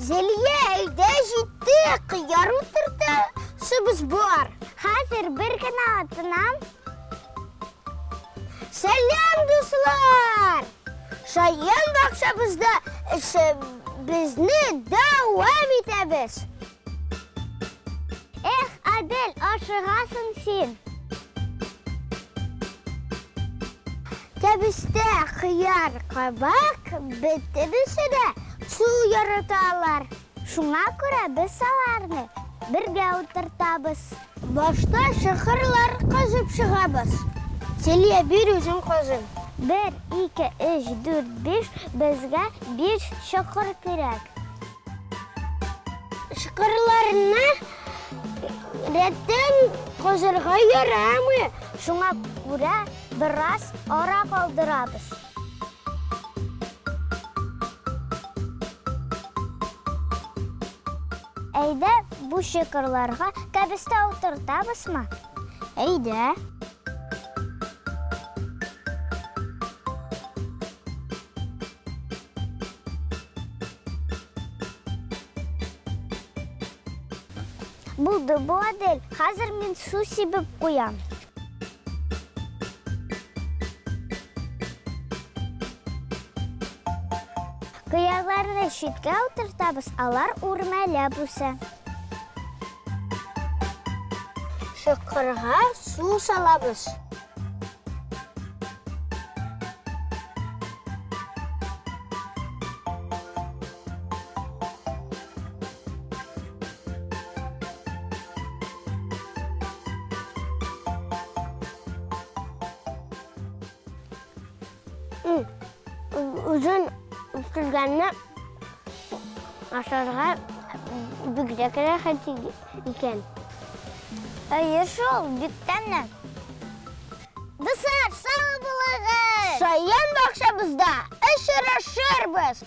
Зәлия, әйдә җитте, кыяр утыртасыбыз бар. Хәзер бер генә атынам. Сәлам, дуслар! Шаян бакчабызда эшебезне дәвам итәбез. Эх, Адель, ашыгасың син. Кәбестә, кыяр, кабак бөтенесе дә су яраталар. Шуңа күрә без аларны бергә утыртабыз. Башта чокырлар казып чыгабыз. Зәлия, бир үзем казыйм. Бер, ике, өч, дүрт, биш, безгә биш чокыр кирәк. Чокырларны рәттән казырга ярамый. Шуңа күрә бераз ара калдырабыз. Әйдә, бу чокырларга кәбестә утыртабызмы? Әйдә. Булды бу, Адель. Хәзер мин су сибеп куям. Кыярларны читкә утыртабыз, алар үрмәләп үсә. Чокырга су салабыз. Үзен үстергәнне ашарга бигрәк рәхәт икән. Әйе шул, бик тәмле. Дуслар, сау булыгыз! Шаян бакчабызда очрашырбыз!